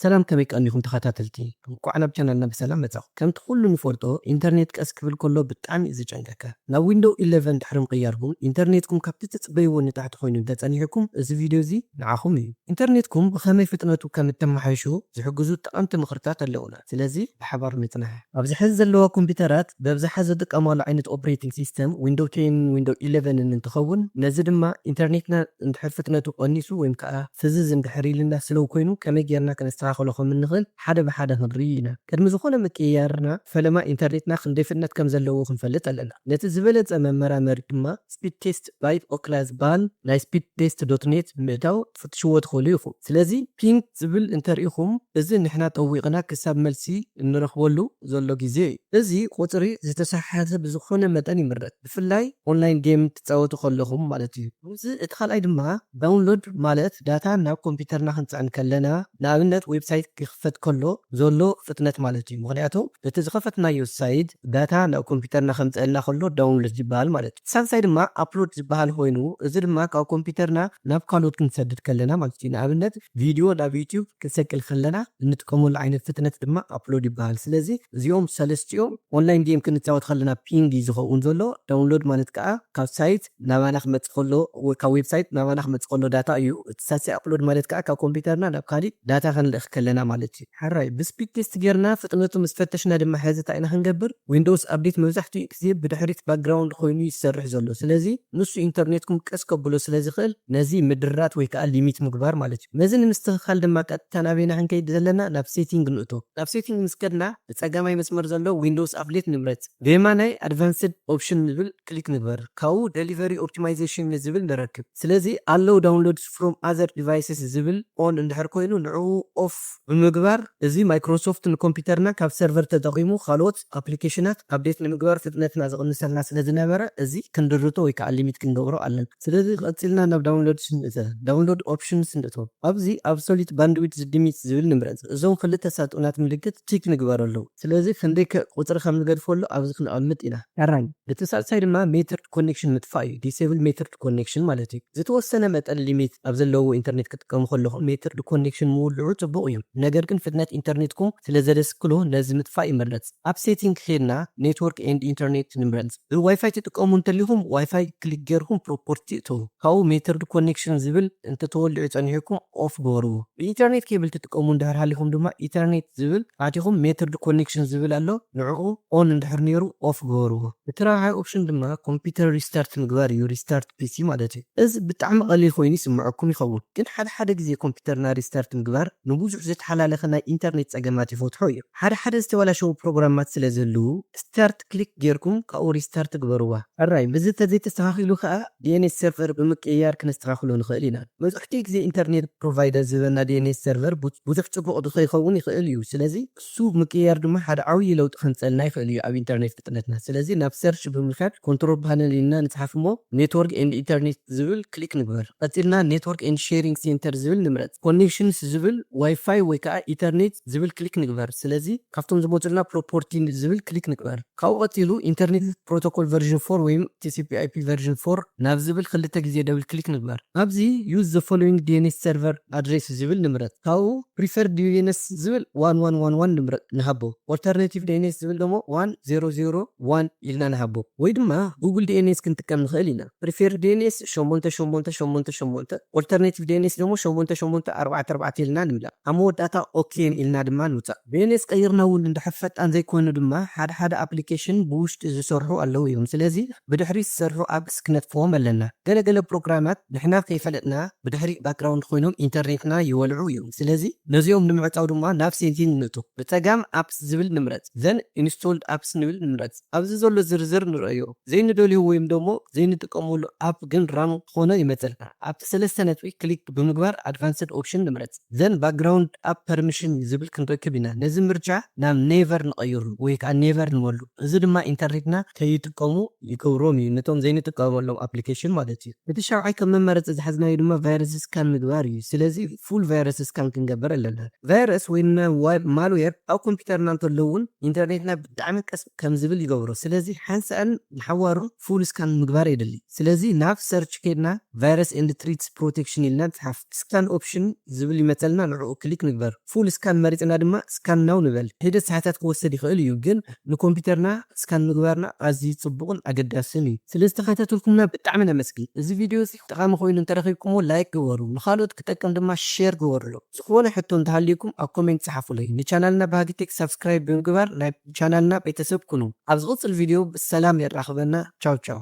ሰላም፣ ከመይ ቀኒኹም ተኸታተልቲ? እንኳዕ ናብ ቻናልና ብሰላም መጻኹም። ከምቲ ኩሉ ንፈልጦ፣ ኢንተርኔት ቀስ ክብል ከሎ ብጣዕሚ እዩ ዝጨንቀካ። ናብ ዊንዶው ኢለቨን ድሕሪ ምቕያርኩም፣ ኢንተርኔትኩም ካብቲ ትጽበይዎ ንታሕቲ ኮይኑ እንተጸኒሕኩም፣ እዚ ቪድዮ እዚ ንዓኹም እዩ። ኢንተርኔትኩም ብኸመይ ፍጥነቱ ከም እተመሓይሹ ዝሕግዙ ጠቐምቲ ምኽርታት ኣለዉና። ስለዚ ብሓባር ንጽናሕ። ኣብዚ ሕዚ ዘለዋ ኮምፒውተራት ብኣብዝሓ ዝጥቀማሉ ዓይነት ኦፕሬቲንግ ሲስተም ዊንዶው ቴን፣ ዊንዶው ኢለቨን እንትኸውን፣ ነዚ ድማ ኢንተርኔትና እንድሕር ፍጥነቱ ቀኒሱ ወይም ከዓ ፍዝዝ እንድሕር ኢልና ስለው ኮይኑ ከመይ ጌርና ከነስተኻኽሎ ከም እንኽእል ሓደ ብሓደ ክንርኢ ኢና። ቅድሚ ዝኾነ ምቅይያርና ፈለማ ኢንተርኔትና ክንደይ ፍጥነት ከም ዘለዎ ክንፈልጥ ኣለና። ነቲ ዝበለጸ መመራመሪ ድማ ስፒድ ቴስት ባይ ኦክላ ዝበሃል ናይ ስፒድ ቴስት ዶት ኔት ምእታው ክትፍትሽዎ ትኽእሉ ኢኹም። ስለዚ ፒንግ ዝብል እንተርኢኹም፣ እዚ ንሕና ጠዊቕና ክሳብ መልሲ እንረኽበሉ ዘሎ ግዜ እዩ። እዚ ቁጽሪ ዝተሰሓተ ብዝኾነ መጠን ይምረጽ፣ ብፍላይ ኦንላይን ጌም ትጻወቱ ከለኹም ማለት እዩ። እዚ እቲ ካልኣይ ድማ ዳውንሎድ ማለት ዳታ ናብ ኮምፒውተርና ክንጽዕን ከለና፣ ንኣብነት ዌብሳይት ክኽፈት ከሎ ዘሎ ፍጥነት ማለት እዩ። ምኽንያቱ እቲ ዝኸፈትናዮ ሳይት ዳታ ናብ ኮምፒውተርና ከምጽአልና ከሎ ዳውንሎድ ይበሃል ማለት እዩ። ሳልሳይ ድማ ኣፕሎድ ዝበሃል ኮይኑ፣ እዚ ድማ ካብ ኮምፒውተርና ናብ ካልኦት ክንሰድድ ከለና ማለት እዩ። ንኣብነት ቪድዮ ናብ ዩቲዩብ ክንሰቅል ከለና እንጥቀመሉ ዓይነት ፍጥነት ድማ ኣፕሎድ ይበሃል። ስለዚ እዚኦም ሰለስቲኦም ኦንላይን ጌም ክንጻወት ከለና ፒንግ እዩ ዝኸውን ዘሎ። ዳውንሎድ ማለት ከዓ ካብ ሳይት ናባና ክመጽእ ከሎ ወይ ካብ ዌብሳይት ናባና ክመጽእ ከሎ ዳታ እዩ። እቲ ሳልሳይ ኣፕሎድ ማለት ከዓ ካብ ኮምፒውተርና ናብ ካሊእ ዳታ ክንልእኽ ከለና ማለት እዩ። ሕራይ ብስፒድ ቴስት ጌርና ፍጥነቱ ምስ ፈተሽና ድማ ሕዚ እንታይ ኢና ክንገብር? ዊንዶውስ ኣፕዴት መብዛሕትኡ ግዜ ብድሕሪት ባክግራውንድ ኮይኑ ይሰርሕ ዘሎ። ስለዚ ንሱ ኢንተርኔትኩም ቀስ ከብሎ ስለ ዝኽእል ነዚ ምድራት ወይ ከዓ ሊሚት ምግባር ማለት እዩ። ነዚ ንምስትኽኻል ድማ ቀጥታ ናበይና ክንከይድ ዘለና? ናብ ሴቲንግ ንእቶ። ናብ ሴቲንግ ምስ ከድና ብጸጋማይ መስመር ዘሎ ዊንዶውስ ኣፕዴት ንምረጽ። ብየማናይ ኣድቫንስድ ኦፕሽን ዝብል ክሊክ ንግበር። ካብኡ ደሊቨሪ ኦፕቲማይዜሽን ዝብል ንረክብ። ስለዚ ኣለው ዳውንሎድ ፍሮም ኣዘር ዲቫይስስ ዝብል ኦን እንድሕር ኮይኑ ንዕኡ ኦፍ ብምግባር እዚ ማይክሮሶፍት ንኮምፒውተርና ካብ ሰርቨር ተጠቒሙ ካልኦት ኣፕሊኬሽናት ኣፕዴት ንምግባር ፍጥነትና ዝቕንሰልና ስለ ዝነበረ እዚ ክንድርቶ ወይ ከዓ ሊሚት ክንገብሮ ኣለና። ስለዚ ቀጺልና ናብ ዳውንሎድ ስንእተ ዳውንሎድ ኦፕሽን ስንእቶ ኣብዚ ኣብሶሉት ባንድዊት ዝድሚት ዝብል ንምረጽ። እዞም ክልተ ሳጡናት ምልክት ቲክ ንግበረሎም። ስለዚ ክንደይ ከ-፣ ቁጽሪ ከም ንገድፈሉ ኣብዚ ክንቐምጥ ኢና። ሕራይ እቲ ሳልሳይ ድማ ሜተርድ ኮኔክሽን ምጥፋእ እዩ። ዲሴብል ሜተርድ ኮኔክሽን ማለት እዩ። ዝተወሰነ መጠን ሊሚት ኣብ ዘለዎ ኢንተርኔት ክትጥቀሙ ከለኹም ሜተርድ ኮኔክሽን ምውልዑ ጽቡቕ እዩ። ነገር ግን ፍጥነት ኢንተርኔትኩም ስለ ዘደስክሎ ነዚ ምጥፋእ ይምረጽ። ኣብ ሴቲንግ ከድና ኔትወርክ ኤንድ ኢንተርኔት ንምረጽ። ብዋይፋይ ትጥቀሙ እንተሊኹም ዋይፋይ ክሊክ ጌርኩም ፕሮፖርቲ እተዉ። ካብኡ ሜተርድ ኮኔክሽን ዝብል እንተተወሊዑ ጸኒሕኩም ኦፍ ግበርዎ። ብኢንተርኔት ኬብል ትጥቀሙ እንድሕር ሃሊኹም ድማ ኢንተርኔት ዝብል ኣቲኹም ሜተርድ ኮኔክሽን ዝብል ኣሎ ንዕኡ ኦን እንድሕር ነይሩ ኦፍ ግበርዎ። እቲ ራብዓይ ኦፕሽን ድማ ኮምፒውተር ሪስታርት ምግባር እዩ፣ ሪስታርት ፒሲ ማለት እዩ። እዚ ብጣዕሚ ቀሊል ኮይኑ ይስምዐኩም ይኸውን፣ ግን ሓደ ሓደ ግዜ ኮምፒውተርና ሪስታርት ምግባር ንብዙሕ ዝተሓላለኸ ናይ ኢንተርኔት ጸገማት ይፈትሖ እዩ። ሓደ ሓደ ዝተበላሸዉ ፕሮግራማት ስለ ዝህልዉ ስታርት ክሊክ ጌርኩም ካብኡ ሪስታርት ግበርዋ። ሕራይ ብዚ ተዘይተስተኻኺሉ ከኣ ዲኤንኤስ ሰርቨር ብምቅይያር ክነስተኻኽሎ ንኽእል ኢና። መብዛሕትኡ ግዜ ኢንተርኔት ፕሮቫይደር ዝህበና ዲኤንኤስ ሰርቨር ቡ-፣ ብዙሕ ጽቡቕ ከይኸውን ይኽእል እዩ። ስለዚ እሱ ምቅይያር ድማ ሓደ ዓብዪ ለውጢ ከምጸልና ይኽእል እዩ ኣብ ኢንተርኔት ፍጥነትና። ስለዚ ናብ ሰርች ብምኻድ ኮንትሮል ፓነል ኢልና ንጽሓፍ እሞ ኔትወርክ ኤንድ ኢንተርኔት ዝብል ክሊክ ንግበር። ቀጺልና ኔትወርክ ኤንድ ሼሪንግ ሴንተር ዝብል ንምረጽ። ኮኔክሽንስ ዝብል ዋይፋይ ወይ ከዓ ኢንተርኔት ዝብል ክሊክ ንግበር። ስለዚ ካብቶም ዝመጹልና ፕሮፖርቲ ዝብል ክሊክ ንግበር። ካብኡ ቀጺሉ ኢንተርኔት ፕሮቶኮል ቨርዥን ፎር ወይም ቲሲፒ ኣይፒ ቨርዥን ፎር ናብ ዝብል ክልተ ግዜ ደብል ክሊክ ንግበር። ኣብዚ use the following ዲኤንኤስ server address ዝብል ንምረጽ። ካብኡ prefer ዲኤንኤስ ዝብል ዋን ዋን ዋን ዋን ንምረጽ ንሃቦ። ኦልተርናቲቭ ዲኤንኤስ ዝብል ደሞ ዋን ዜሮ ዜሮ ዋን ኢልና ንሃቦ። ወይ ድማ ጉግል ዲኤንኤስ ክንጥቀም ንኽእል ኢና። ፕሪፌር ዲኤንኤስ ሸሞንተ ሸሞንተ ሸሞንተ ሸሞንተ፣ ኦልተርናቲቭ ዲኤንኤስ ደሞ ሸሞንተ ሸሞንተ ኣርባዕተ ኣርባዕተ ኢልና ንምለእ። ኣብ መወዳእታ ኦኬ ኢልና ድማ ንውጻእ። ዲኤንኤስ ቀይርና እውን እንድሕር ፈጣን ዘይኮይኑ ድማ ሓደ ሓደ ኣፕሊኬሽን ብውሽጢ ዝሰርሑ ኣለዉ እዮም። ስለዚ ብድሕሪት ዝሰርሑ ኣፕስ ክነጥፍኦም ኣለና። ገለገለ ፕሮግራማት ንሕና ከይፈለጥና ብድሕሪ ባክግራውንድ ኮይኖም ኢንተርኔትና ይወልዑ እዮም። ስለዚ ነዚኦም ንምዕጻው ድማ ናብ ሴቲንግ ንእቱ። ብጸጋም ኣፕስ ዝብል ንምረጽ። ዘን ኢንስቶልድ ኣፕስ ንብል ንምረጽ። ኣብዚ ዘሎ ዝርዝር ንረእዮ። ዘይንደልዮ ወይም ደሞ ዘይንጥቀመሉ ኣፕ ግን ራን ክኾኖ ይመጸልና። ኣብቲ ሰለስተ ነጥቢ ክሊክ ብምግባር ኣድቫንስድ ኦፕሽን ንምረጽ። ዘን ባክግራውንድ ኣፕ ፐርሚሽን ዝብል ክንረክብ ኢና። ነዚ ምርጫ ናብ ኔቨር ንቐይሩ ወይ ከዓ ኔቨር ንበሉ። እዚ ድማ ኢንተርኔትና ከይጥቀሙ ይገብሮም እዩ፣ ነቶም ዘይንጥቀመሎም ኣፕሊኬሽን ማለት እዩ። እቲ ሻብዓይ ከም መመረፂ ዝሓዝናዮ ድማ ቫይረስ ስካን ምግባር እዩ። ስለዚ ፉል ቫይረስ ስካን ክንገብር ኣለና። ቫይረስ ወይ ማ-፣ ማልዌር ኣብ ኮምፒውተርና እንተሎ እውን ኢንተርኔትና ብጣዕሚ ቀስ ከም ዝብል ይገብሮ። ስለዚ ሓንሳ ንምክትታል ንሓዋሩ full scan ምግባር የድሊ። ስለዚ ናብ search ከድና virus and threats protection ኢልና ንጽሓፍ። Scan option ዝብል ይመጸልና፣ ንዕኡ click ንግበር። Full scan መሪጽና ድማ scan now ንበል። ሒደት ሰዓታት ክወስድ ይኽእል እዩ፣ ግን ንኮምፒውተርና scan ምግባርና ኣዝዩ ጽቡቕን ኣገዳስን እዩ። ስለ ዝተኸታተልኩምና ብጣዕሚ ነመስግን። እዚ ቪድዮ እዚ ጠቓሚ ኮይኑ እንተረኺብኩምዎ like ግበሩ፣ ንኻልኦት ክጠቅም ድማ share ግበሩሉ። ዝኾነ ሕቶ እንተሃልዩኩም ኣብ comment ጸሓፉለይ። ንቻናልና ባህጊ ቴክ subscribe ብምግባር ናይ ቻናልና ቤተሰብ ኩኑ። ኣብ ዝቕጽል ቪድዮ ብሰላም የራኽበና። ቻው ቻው።